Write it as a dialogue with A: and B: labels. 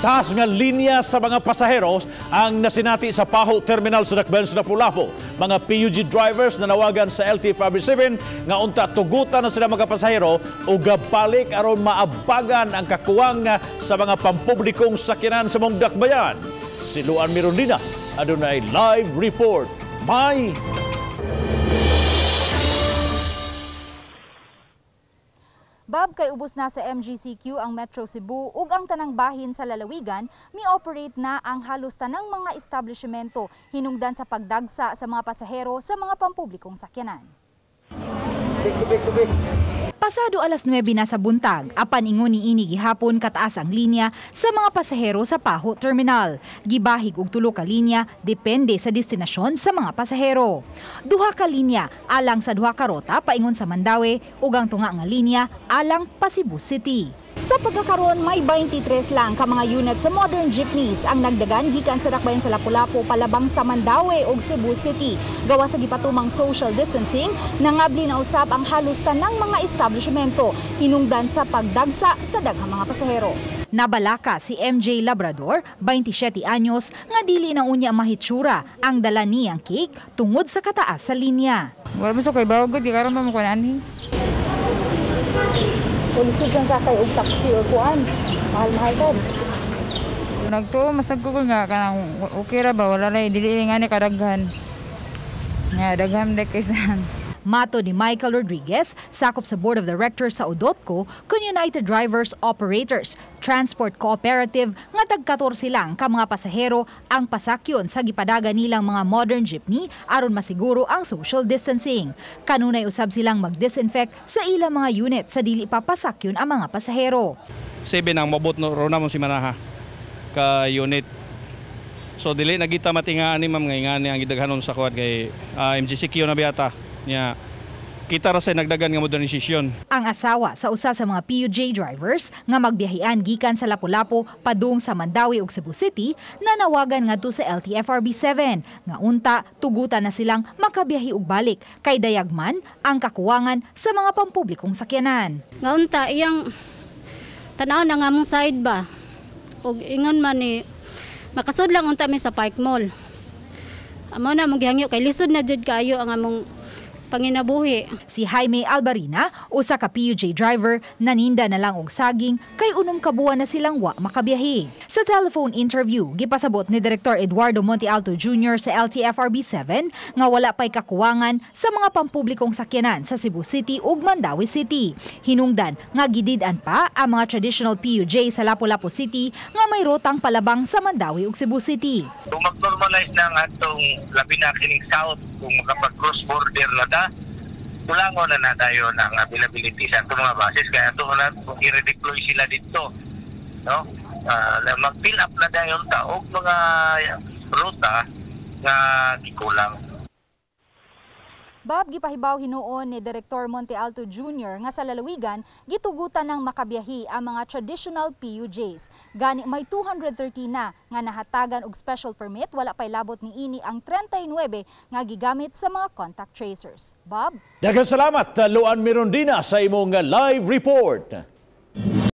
A: Taas nga linya sa mga pasaheros ang nasinati sa Paho Terminal sa Dakbayan sa Lapu-Lapu. Mga PUJ drivers nanawagan sa LTFRB 7 nga unta tugutan na sila mga pasahero o gabalik aron maabagan ang kakuwang sa mga pampublikong sakyanan sa mong dakbayan. Si Luan Mirondina adunay live report. May
B: Bab, kay ubos na sa MGCQ ang Metro Cebu ug ang tanang bahin sa lalawigan, mi-operate na ang halos tanang mga establishmento hinungdan sa pagdagsa sa mga pasahero sa mga pampublikong sakyanan. Pasado alas 9 na sa buntag, apan ingon ni ini gihapon kataas ang linya sa mga pasahero sa Paho Terminal. Gibahig og tulo ka linya depende sa destinasyon sa mga pasahero. Duha ka linya alang sa duha ka rota paingon sa Mandaue ug ang tunga nga linya alang pa Cebu City. Sa pagkakaroon, may 23 lang ka mga unit sa modern jeepneys ang nagdagan gikan sa dakbayan sa Lapu-Lapu palabang sa Mandaue ug Cebu City. Gawa sa gipatumang social distancing, nangabli na usab ang halos tanang mga establishmento hinungdan sa pagdagsa sa daghang mga pasahero. Nabalaka si MJ Labrador, 27 anyos, nga dili na unya mahitsura ang dala niyang cake tungod sa kataas sa linya.
C: Wala mo sa kay bawag, di karon pa mo kuan.
B: Kulisod kang sakay og taxi or kuan. Mahal-mahal ko.
C: Nagtuo masag ko nga kanang okay ra ba, wala ra dili nga ni kadaghan. Nga daghan dek kaysa.
B: Mato ni Michael Rodriguez, sakop sa Board of Directors sa UDOTCO, kun United Drivers Operators Transport Cooperative nga tag 14 lang ka mga pasahero ang pasakyon sa gipadaga nilang mga modern jeepney aron masiguro ang social distancing. Kanunay usab silang mag-disinfect sa ilang mga unit sa dili pa pasakyon ang mga pasahero.
D: 7 ang mabot no ro na mo si Manaha ka unit. So dili na kita matingaan ni ma'am nga ingani ang gidaghanon sa kuan kay MGCQ na biyata. Nya kita ra say nagdagan nga modernisasyon.
B: Ang asawa sa usa sa mga PUJ drivers nga magbiyahian gikan sa Lapu-Lapu padung sa Mandaue ug Cebu City nanawagan ngadto sa LTFRB 7 nga unta tugutan na silang makabiyahi og balik kay dayagman ang kakuwangan sa mga pampublikong sakyanan.
E: Nga unta iyang tan-aw na nga among side ba ug ingon man ni makasud lang unta mi sa Park Mall. Amo na among gihangyo kay lisod na jud kaayo ang among panginabuhi.
B: Si Jaime Albarina, usa ka PUJ driver, naninda na lang og saging kay 6 ka buwan na silang wa makabiyahe. Sa telephone interview, gipasabot ni Direktor Eduardo Montealto Jr. sa LTFRB 7 nga wala pa'y kakuwangan sa mga pampublikong sakyanan sa Cebu City ug Mandaue City. Hinungdan nga gidid-an pa ang mga traditional PUJ sa Lapu-Lapu City nga may rotang palabang sa Mandaue ug Cebu City.
F: Kung mag-normalize na ang atong labi na kining South, kung makapag-cross border na ta, kulangon na na tayo ng availability sa itong mga buses. Kaya ito na, kung i-redeploy sila dito, no? Mag-fill up na dayon ta og mga ruta nga gikulang.
B: Bob, gipahibaw hinuon ni Direktor Montealto Jr. nga sa lalawigan gitugutan ng makabiyahi ang mga traditional PUJs. Gani may 230 na nga nahatagan og special permit, wala pa'y labot ni ini ang 39 nga gigamit sa mga contact tracers. Bob?
A: Daghang salamat, Luan Mirondina, sa imong live report.